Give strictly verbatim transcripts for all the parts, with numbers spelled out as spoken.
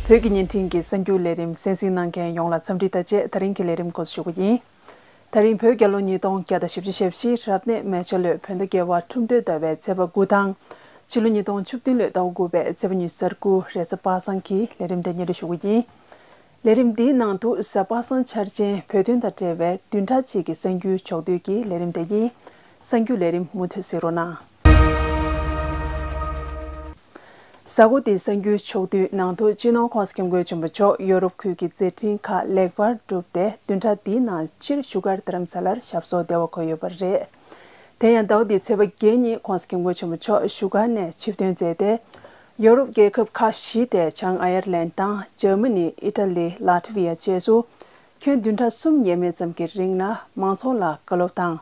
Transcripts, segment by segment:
བོད་ཀྱི་བརྙན་འཕྲིན་གྱི་གསར་འགྱུར་ལས་རིམ་གསན་གཟིགས་གནང་མཁན་ཡོངས་ལ་འཚམས་འདྲི་དང་བཅས། ད་རིང་གི་ལས་རིམ་འགོ་འཛུགས་ཞུ་གི་ཡིན། ད་རིང་བོད་རྒྱལ་ལོ་ཉིས་སྟོང་བརྒྱ་དང་བཞི་བཅུ་ཞེ་བཞི་རབ་གནས་མེ་བྱ་ལོའི་བོད་ཟླ་བརྒྱད་པ་ཁྲུམས་སྟོད་ཟླ་བའི་ཚེས་པ་དགུ་དང་། ཕྱི་ལོ་ཉིས་སྟོང་བཅུ་བདུན་ལོའི་ཟླ་བ་དགུ་པའི་ཚེས་པ་ཉི་ཤུ་རྩ་དགུ་རེས་གཟའ་པ་སངས་ཀྱི་ལས་རིམ་དེ་སྙན་སྒྲོན་ཞུ་གི་ཡིན། ལས་རིམ་འདིའི་ནང་དུ་གཟའ་པ་སངས་འཆར་ཅན་བོད་དོན་དང་འབྲེལ་བའི་བདུན་ཕྲག་གཅིག་གི་གསར་འགྱུར་ཕྱོགས་བསྡུས་ཀྱི་ལས་རིམ་དེ་ཡིན། གསར་འགྱུར་ལས་རིམ་མུ་མཐུད་གཟིགས་རོགས་གནང་། གཟའ་འཁོར་འདིའི་གསར་འགྱུར་ཕྱོགས་བསྡུས་ནང་དུ་སྤྱི་ནོར་༸གོང་ས་༸སྐྱབས་མགོན་ཆེན་པོ་མཆོག་ཡོ་རོབ་ཁུལ་གྱི་མཛད་འཕྲིན་ཁག་ལེགས་པར་གྲུབ་སྟེ། བདུན་ཕྲག་འདིའི་ནང་སྤྱིར་བཞུགས་སྒར་རྡ་རམ་ས་ལར་ཞབས་སོར་བདེ་བར་འཁོད་ཡོད་པ་རེད། དེ་ཡང་ཟླ་བ་འདིའི་ཚེས་པ་བརྒྱད་ཉིན་༸གོང་ས་༸སྐྱབས་མགོན་ཆེན་པོ་མཆོག་བཞུགས་སྒར་ནས་ཆིབས་ཐོན་མཛད་དེ། ཡོ་རོབ་རྒྱལ་ཁབ་ཁག་བཞི་སྟེ་བྱང་ཨ་ཡར་ལན་དང་འཇར་མ་ནི། ཨི་ཊ་ལི། ལ་ཏི་ཝི་ཡ་བཅས་སུ་ཁྱོན་བདུན་ཕྲག་གསུམ་ཡས་མས་ཙམ་གྱི་རིང་ལ་མང་ཚོགས་ལ་བཀའ་སློབ་དང་།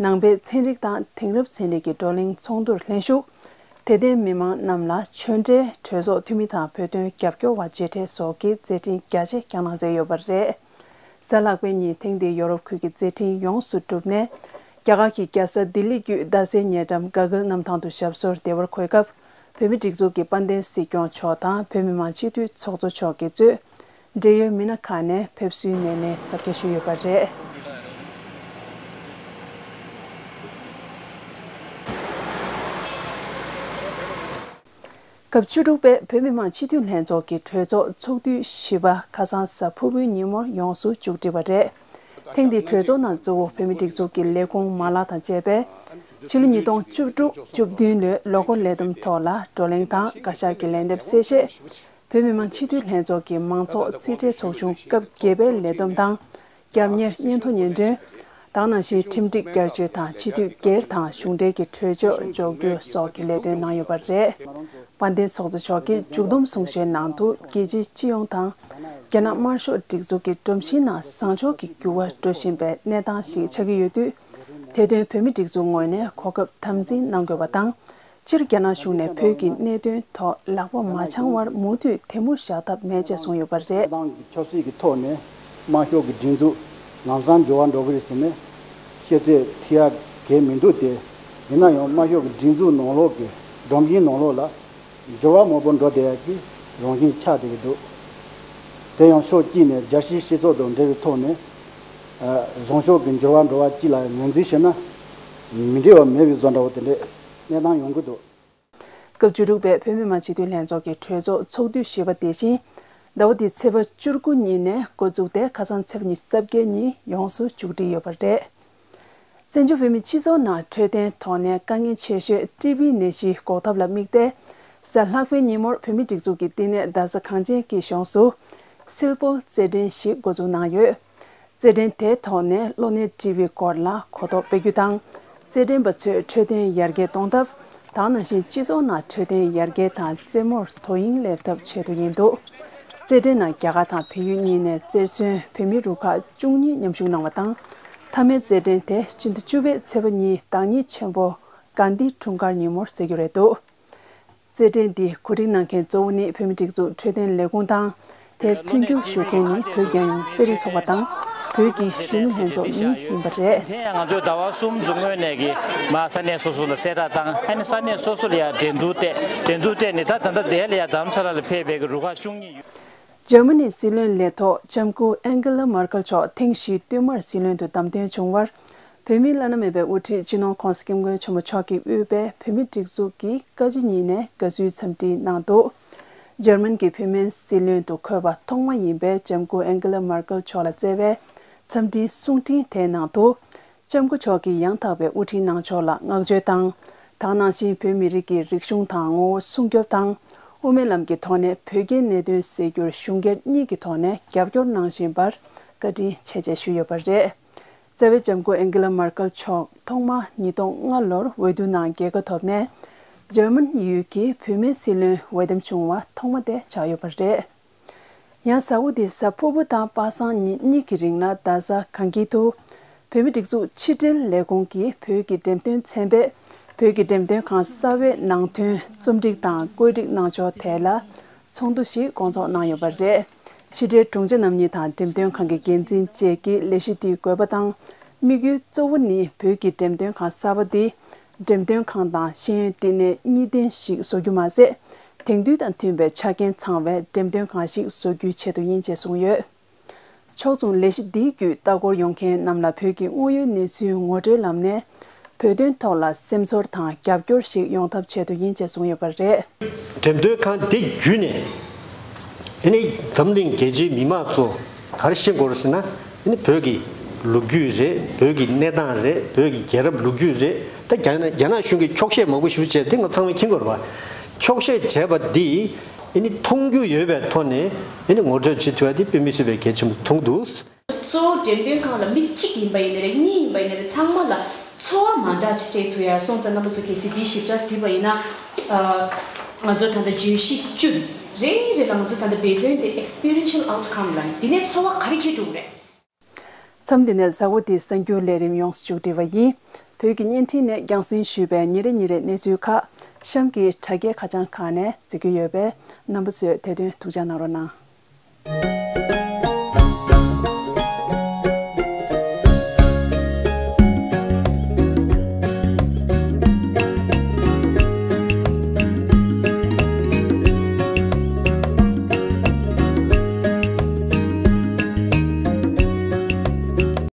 ནང་པའི་ཚན་རིག་དང་དེང་རབས་ཚན་རིག་གི་བགྲོ་གླེང་ཚོགས་འདུར་ལྷན་ཞུགས། དད་ལྡན་མི་མང་རྣམས་ལ་ཆོས་འབྲེལ་གྲོས་ཚོགས་འཐུས་མི་དང་བོད་དོན་རྒྱབ་སྐྱོར་བ་མཇལ་འཕྲད་སོགས་ཀྱི་མཛད་འཕྲིན་རྒྱ་ཆེ་བསྐྱངས་གནང་མཛད་ཡོད་པ་རེད། གཟའ་ལྷག་པའི་ཉིན་ཐེངས་འདིའི་ཡོ་རོབ་ཁུལ་གྱི་མཛད་འཕྲིན་ཡོངས་སུ་གྲུབ་ནས། རྒྱ་གར་གྱི་རྒྱལ་ས་ལྡི་ལི་བརྒྱུད་རྡ་སའི་ཉེ་འགྲམ་གྷ་གྷིལ་གནམ་ཐང་དུ་ཞབས་སོར་བདེ་བར་འཁོད་སྐབས། བོད་མིའི་སྒྲིག་འཛུགས་ཀྱི་དཔལ་ལྡན་སྲིད་སྐྱོང་མཆོག་དང་བོད་མི་མང་སྤྱི་འཐུས་ཚོགས་གཙོ་མཆོག་གིས་གཙོས། འབྲེལ་ཡོད་མི་སྣ་ཁག་ནས་ཕེབས་བསུའི་སྣེ་ལེན་གཟབ་རྒྱས་ཞུས་ཡོད་པ་རེད། སྐབས་བཅུ་དྲུག་པའི་བོད་མི་མང་སྤྱི་འཐུས་ལྷན་ཚོགས་ཀྱི་གྲོས་ཚོགས་ཚོགས་དུས་བཞི་པ་ཁ་སང་གཟའ་ཕུར་བུའི་ཉིན་མོར་ཡོངས་སུ་མཇུག་བསྒྲིལ་བ་རེད། ཐེངས་འདིའི་གྲོས་ཚོགས་ནང་གཙོ་བོ་བོད་མིའི་སྒྲིག་འཛུགས་ཀྱི་ལས་ཁུངས་མ་ལག་དང་བཅས་པས། ཕྱི་ལོ་ཉིས་སྟོང་བཅུ་དྲུག་བཅུ་བདུན་ལོའི་ལོ་འཁོར་ལས་བསྡོམས་ཐོག་ལ་བགྲོ་གླེང་དང་བཀའ་ཤག་གི་ལན་འདེབས་གསལ་བཤད། བོད་མི་མང་སྤྱི་འཐུས་ལྷན་ཚོགས་ཀྱི་མང་ཚོགས་རྩིས་ཁྲའི་ཚོགས་ཆུང་སྐབས་བརྒྱད་པའི་ལས་བསྡོམས་དང་། རྒྱབ་གཉེར་སྙན་ཐོ་སྙན་སྒྲོན། དེ་ནང་བཞིན་ཁྲིམས་སྒྲིག་བསྐྱར་བཅོས་དང་སྤྱི་འཐུས་སྒེར་དང་གཞུང་འབྲེལ་གྱི་གྲོས་ཆོད་འཇོག་རྒྱུ་སོགས་ཀྱི་ལས་དོན་གནང་ཡོད་པ་རེད། དཔལ་ལྡན་ཚོགས་གཙོ་མཆོག་གིས་མཇུག་བསྡོམས་གསུང་བཤད་ནང་དུ། རྒྱལ་སྤྱིའི་སྤྱི་ཡོངས་དང་། རྒྱ་ནག་དམར་ཤོག་སྒྲིག་འཛུགས་ཀྱི་སྒྲོམ་གཞིའི་ནང་བཟང་ཕྱོགས་ཀྱི་འགྱུར་བ་འགྲོ་བཞིན་པའི་གནས་སྟངས་ཤིག་ཆགས་ཀྱི་ཡོད་དུས། དེ་དོན་བོད་མིའི་སྒྲིག་འཛུགས་ངོས་ནས་གོ་སྐབས་དམ་འཛིན་གནང་དགོས་པ་དང་། སྤྱིར་རྒྱ་ནག་གཞུང་ནས་བོད་ཀྱི་གནད་དོན་ཐོག་ལག་པ་མ་འཆང་བར་མུ་མཐུད་དེ་མུར་བཞག་ཐབས་མེད་ཅེས་གསུངས་ཡོད་པ་རེད། ཏང་གི་ཆབ་སྲིད་ཀྱི་ཐོག་ནས་དམར་ཤོག་གི་སྒྲིག་འཛུགས་ལམ་སང་འགྱུར་བ་འགྲོ་གི་རེད་ཟེར་ནས་བཤད་ཚོད་ཐིག་ཡ་གས་མི་འདུག་སྟེ། ཡིན་ན་ཡང་དམར་ཤོག་གི་སྒྲིག་འཛུགས་ནང་ལོགས་ཀྱི་སྒྲོམ་གཞི་ནང་ལོགས་ལ་འགྱུར་བ་མང་པོ་འགྲོ་བསྡད་ཡ་གི་རང་བཞིན་ཆགས་བསྡད་ཀྱི་འདུག་དེ་ཡང་ཕྱོགས་གཅིག་ནས་རྒྱལ་སྤྱིའི་སྤྱི་ཚོགས་དང་འབྲེལ་བའི་ཐོག་ནས་བཟང་ཕྱོགས་ཀྱི་འགྱུར་བ་འགྲོ་བ་གཅིག་ལ་ངོས་འཛིན་བྱས་ན། མི་འབྲེལ་བ་མེད་པའི་བཟོ་འདྲ་བོ་དེ་འདྲས་གནས་སྟངས་ཡོང་གི་འདུག་སྐབས་བཅུ་དྲུག་པའི་བོད་མི་མང་སྤྱི་འཐུས་ལྷན་ཚོགས་ཀྱི་གྲོས་ཚོགས་ཚོགས་དུས་བཞི་པ་དེ་བཞིན། ཟླ་བ་འདིའི་ཚེས་པ་བཅུ་དགུ་ཉིན་ནས་འགོ་བཙུགས་ཏེ་ཁ་སང་ཚེས་པ་ཉི་ཤུ་རྩ་བརྒྱད་ཉིན་ཡོངས་སུ་མཇུག་སྒྲིལ་ཡོད་པ་རེད། བཙན་བྱོལ་བོད་མིའི་སྤྱི་ཚོགས་ནང་འཕྲོད་བསྟེན་ཐོག་ནས་དཀའ་ངལ་ཆེ་ཤོས་ཊི་བི་ནད་གཞི་འགོག་ཐབས་ལ་དམིགས་ཏེ། གཟའ་ལྷག་པའི་ཉིན་མོར་བོད་མིའི་སྒྲིག་འཛུགས་ཀྱི་བསྟི་གནས་རྡ་ས་གངས་ཅན་སྐྱིད་གཤོངས་སུ་སིལ་སྤོལ་རྩེད་འགྲན་ཞིག་འགོ་འཛུགས་གནང་ཡོད། རྩེད་འགྲན་དེའི་ཐོག་ནས་གློ་ནད་ཊི་བིའི་སྐོར་ལ་གོ་རྟོགས་སྤེལ་རྒྱུ་དང་། རྩེད་འགྲན་པ་ཚོས་འཕྲོད་བསྟེན་ཡར་རྒྱས་གཏོང་ཐབས། དེ་ནང་བཞིན་སྤྱི་ཚོགས་ནང་འཕྲོད་བསྟེན་ཡར་རྒྱས་དང་རྩེད་མོར་དོ་དབྱིངས་སླེབས་ཐབས་ཆེད་དུ་ཡིན་འདུག་རྩེད་འགྲན་ནང་རྒྱ་གར་དང་བལ་ཡུལ་གཉིས་ནས་རྩེར་སོན་བོད་མི་རུ་ཁག་བཅུ་གཉིས་མཉམ་ཞུགས་གནང་བ་དང་། མཐའ་མའི་རྩེད་འགྲན་དེ་སྤྱི་ཟླ་བཅུ་པའི་ཚེས་པ་གཉིས་བདག་ཉིད་ཆེན་པོ་གྷན་དྷི་འཁྲུངས་སྐར་ཉིན་མོར་རྩེ་རྒྱུ་རེད་འདུག་རྩེད་འགྲན་འདི་གོ་སྒྲིག་གནང་མཁན་གཙོ་བོ་ནི་བོད་མིའི་སྒྲིག་འཛུགས་འཕྲོད་བསྟེན་ལས་ཁུངས་དང་། དེར་མཐུན་འགྱུར་ཞུ་མཁན་ནི་བོད་རྒྱལ་ཡོངས་རྩེད་རིགས་ཚོགས་པ་དང་། བོད་ཀྱི་གཞོན་ནུ་ལྷན་ཚོགས་གཉིས་ཡིན་པ་རེད། དེ་ཡང་ང་ཚོས་ཟླ་བ་གསུམ་རྫོང་ངོས་ནས་ཀྱི་མ་ས་གནས་སོ་སོ་ལ་གསལ་བསྒྲགས་བཏང་། ཨ་ནི་ས་གནས་སོ་སོ་ལ་ཡང་འགྲན་བསྡུར་བལྟས། འགྲན་བསྡུར་བལྟས་ནས་ད་ད་ལྟ་དེ་ལ་ཡང་རྡ་རམ་ས་ལ་ལ་ཕེབས་པའི་གི་རུ་ཁག་བཅུ་གཉིས་ཡོད། འཇར་མ་ནིའི་སྲིད་བློན་ལས་ཐོག་ལྕམ་སྐུ་ཨན་ཀེ་ལ་མར་ཀལ་མཆོག་ཐེངས་བཞིའི་བསྟུད་མར་སྲིད་བློན་དུ་བདམས་ཐོན་བྱུང་བར། བོད་མིའི་བླ་ན་མེད་པའི་དབུ་ཁྲིད་སྤྱི་ནོར་༸གོང་ས་༸སྐྱབས་མགོན་ཆེན་པོ་མཆོག་གིས་དབུས་པའི་བོད་མིའི་སྒྲིག་འཛུགས་ཀྱི་བཀའ་སྤྱི་གཉིས་ནས་དགའ་བསུའི་འཚམས་འདྲི་གནང་འདུག་འཇར་མན་གྱི་བུད་མེད་སྲིད་བློན་དུ་འཁོད་པ་ཐོག་མ་ཡིན་པའི་ལྕམ་སྐུ་ཨན་ཀེ་ལ་མར་ཀལ་མཆོག་ལ་བསྩལ་བའི་འཚམས་འདྲིའི་གསུང་འཕྲིན་དེའི་ནང་དུ། ལྕམ་སྐུ་མཆོག་གིས་ཡང་དག་པའི་དབུ་ཁྲིད་གནང་ཕྱོགས་ལ་བསྔགས་བརྗོད་དང་། དེ་ནང་བཞིན་བོད་མི་རིགས་ཀྱི་རིག་གཞུང་དང་ངོ་བོ་སྲུང་སྐྱོབ་དང་། དབུ་མའི་ལམ་གྱི་ཐོག་ནས་བོད་རྒྱའི་གནད་དོན་སེལ་རྒྱུར་གཞུང་སྒེར་གཉིས་ཀྱི་ཐོག་ནས་རྒྱབ་སྐྱོར་གནང་བཞིན་པར་བཀའ་དྲིན་ཆེ་ཞེས་ཞུས་ཡོད་པ་རེད། བརྩེ་བའི་ལྕམ་སྐུ་ཨན་ཀེ་ལ་མར་ཀལ་མཆོག་ཐོག་མ་ཉིས་སྟོང་ལྔ་ལོར་འོས་བསྡུ་ནང་རྒྱལ་ཁ་ཐོབ་ནས། འཇར་མན་ཡུལ་གྱི་བུད་མེད་སྲིད་བློན་འོས་འདེམས་བྱུང་བ་ཐོག་མ་དེ་ཆགས་ཡོད་པ་རེད། ཡང་གཟའ་འཁོར་འདིའི་གཟའ་ཕུར་བུ་དང་པ་སངས་ཉིན་གཉིས་ཀྱི་རིང་ལ་རྡ་ས་གངས་སྐྱིད་དུ། བོད་མིའི་སྒྲིག་འཛུགས་ཕྱི་དྲིལ་ལས་ཁུངས་ཀྱིས་བོད་ཀྱི་འགྲེམས་སྟོན་ཚན་པས་བོད་ཀྱི་འགྲེམས་སྟོན་ཁང་གསར་བའི་ནང་ཐོན་རྩོམ་སྒྲིག་དང་བཀོད་སྒྲིག་གནང་ཕྱོགས་ཐད་ལ་ཚོགས་འདུ་ཞིག་བསྐོང་ཚོགས་གནང་ཡོད་པ་རེད། ཕྱི་དྲིལ་དྲུང་ཆེ་རྣམ་གཉིས་དང་འགྲེམས་སྟོན་ཁང་གི་འགན་འཛིན་བཅས་ཀྱིས་ལས་གཞི་འདིའི་དགོས་པ་དང་། དམིགས་ཡུལ་གཙོ་བོ་ནི་བོད་ཀྱི་འགྲེམས་སྟོན་ཁང་གསར་པ་འདི། འགྲེམས་སྟོན་ཁང་དང་ཤེས་ཡོན་བསྟི་གནས་གཉིས་ལྡན་ཞིག་བཟོ་རྒྱུ་མ་ཟད། དེང་དུས་དང་མཐུན་པའི་ཆ་རྐྱེན་ཚང་བའི་འགྲེམས་སྟོན་ཁང་ཞིག་བཟོ་རྒྱུའི་ཆེད་དུ་ཡིན་ཅེས་གསུངས་ཡོད། ཕྱོགས་མཚུངས་ལས་གཞི་འདིའི་བརྒྱུད་ལྟ་སྐོར་ཡོང་མཁན་རྣམས་ལ་བོད་ཀྱི་དངོས་ཡོད་གནས་ཚུལ་ངོ་སྤྲོད་ལམ་ནས་བོད་དོན་ཐོག་ལ་སེམས་ཚོར་དང་རྒྱབ་སྐྱོར་ཞིག་ཡོང་ཐབས་ཆེད་དུ་ཡིན་ཅེས་གསུངས་ཡོད་པ་རེད། འགྲེམས་སྟོན་ཁང་འདི་བརྒྱུད་ནས་ཨ་ནི་འཛམ་གླིང་རྒྱལ་སྤྱིའི་མི་མང་ཚོ་ག་རེ་ཤེས་དགོས་རེད་ཟེར་ན། ཨ་ནི་བོད་ཀྱི་ལོ་རྒྱུས་རེད། བོད་ཀྱི་གནས་སྟངས་རེད། བོད་ཀྱི་རྒྱལ་རབས་ལོ་རྒྱུས་རེད། ད་རྒྱ་ནག་རྒྱ་ནག་གཞུང་གིས་འཁྱོག་བཤད་མང་པོ་ཞིག་བྱས་དེ་ང་ཚང་མས་མཁྱེན་དགོས་རེད་པ། འཁྱོག་བཤད་བྱས་པ་འདི་ཨ་ནི་མཐོང་རྒྱུ་ཡོད་པའི་ཐོག་ནས་ཨ་ནི་ངོ་སྤྲོད་བྱེད་ཐུབ་ཡ་དེ་དཔེ་མི་སྲིད་པའི་གལ་ཆེན་པོ་མཐོང་འདུག། གཙོ་བོ་འགྲེམས་སྟོན་ཁང་ལ་མི་གཅིག་ཡིན་པ་ཡིན་ནའི་རེད། གཉིས་ཡིན་པ་ཡིན་ནའི་རེད། ཚང་མ་ལ་ཚོར་བ་མ་འདྲ་ཅིག་སྤྲད་ཐུབ་ཡ་སོང་ཙང་། རྣམ་པ་ཚོ་གལ་སྲིད་འདིའི་ཞིབ་ཕྲ་གཟིགས་པ་ཡིན་ན། ཨ། ང་ཚོ་ད་ལྟ་བརྗོད་གཞི་བཅུ་རེ་རེ་ལ་ང་ཚོ་ད་ལྟ་འབད་བརྩོན་དེ་experiential outcome ལ་འདི་ནས་ཚོར་བ་ག་རེ་སྐྱེ་འགྲོ་གི་རེད། མཚམས་འདི་ནས་གཟའ་འཁོར་འདིའི་གསར་འགྱུར་ལས་རིམ་ཡོངས་སུ་མཇུག་སྒྲིལ་བ་ཡིན། བོད་ཀྱི་བརྙན་འཕྲིན་ནས་རྒྱང་སྲིང་ཞུས་པའི་ཉིན་རེ་ཉིན་རེའི་གནས་ཚུལ་ཁག་གཤམ་གྱི་དྲ་རྒྱའི་ཁ་བྱང་ཁག་ནས་གཟིགས་རྒྱུ་ཡོད་པས། རྣམ་པ་ཚོས་དེ་དོན་ཐུགས་འཇགས་གནང་རོགས་གནང་།